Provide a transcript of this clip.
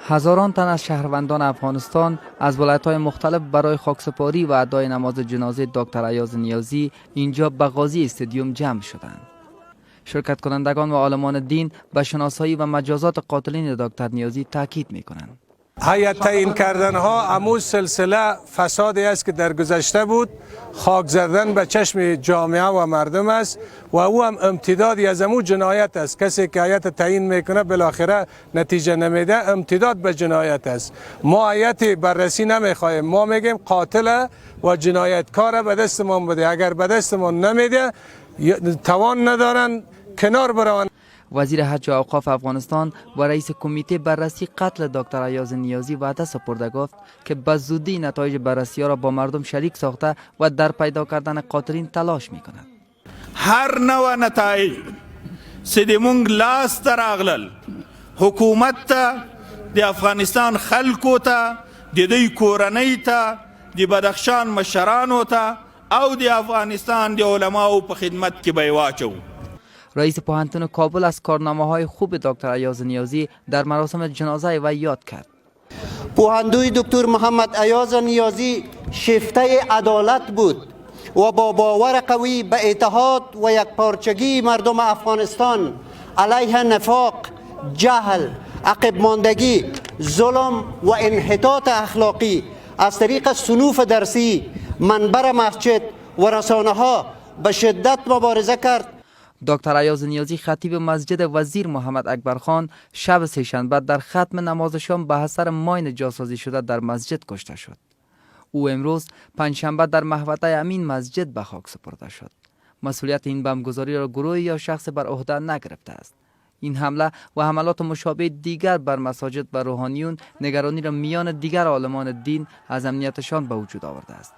ҳазорон тан аз шаҳрвандони Афғонистон аз вилоятҳои мухталиф барои хоксупорӣ ва адои намози ҷанозаи доктор Аёз Ниёзӣ инҷо ба Ғозӣ стадиум ҷамъ шуданд. Ширкаткунандагон ва олимони дин ба шиносоӣ ва маҷозоти қотилини доктор Ниёзӣ таъкид мекунанд. ҳайат таъин карданҳо аму силсила фасоде аст, ки дар гузашта буд. Хок задан ба чашми ҷомеа ва мардум аст ва ӯ ҳам имтидоди аз аму ҷиноят аст. Касе ки ҳайат таъин мекунад, билохира натиҷа намеда, имтидод ба ҷиноят аст. Мо ҳайати баррасӣ намехоҳем. Мо мегӯем, қотила ва ҷинояткора ба дастмон бده. Агар ба дастмон намеда, тавон надоранд, канор бираванд. وزیر حج و اوقاف افغانستان و رئیس کمیته بررسی قتل دکتر ایاز نیازی وعده سپرده گفت که به زودی نتایج بررسی ها را با مردم شریک ساخته و در پیدا کردن قاتلین تلاش می کند. هر نوع نتایج چې د مونږ لاس ته راغلل، حکومت ته، د افغانستان خلکو ته، د دوی کورنۍ ته، د بدخشان مشرانو ته او د افغانستان د علماو په خدمت کې به یې واچوو. رئیس پوهنتون کابل از کارنامه های خوب دکتر ایاز نیازی در مراسم جنازه وی یاد کرد. پوهندوی دکتر محمد ایاز نیازی شیفته عدالت بود و با باور قوی به اتحاد و یکپارچگی مردم افغانستان علیه نفاق، جهل، عقب ماندگی، ظلم و انحطاط اخلاقی از طریق صنوف درسی، منبر مسجد و رسانه ها به شدت مبارزه کرد. دکتر ایاز نیازی، خطیب مسجد وزیر محمد اکبر خان، شب سهشنبه در ختم نماز شام به اثر ماین جاسازی شده در مسجد کشته شد. او امروز پنجشنبه در محوطه همین مسجد به خاک سپرده شد. مسئولیت این بمبگذاری را گروه یا شخص بر عهده نگرفته است. این حمله و حملات مشابه دیگر بر مساجد و روحانیون نگرانی را میان دیگر عالمان دین از امنیتشان به وجود آورده است.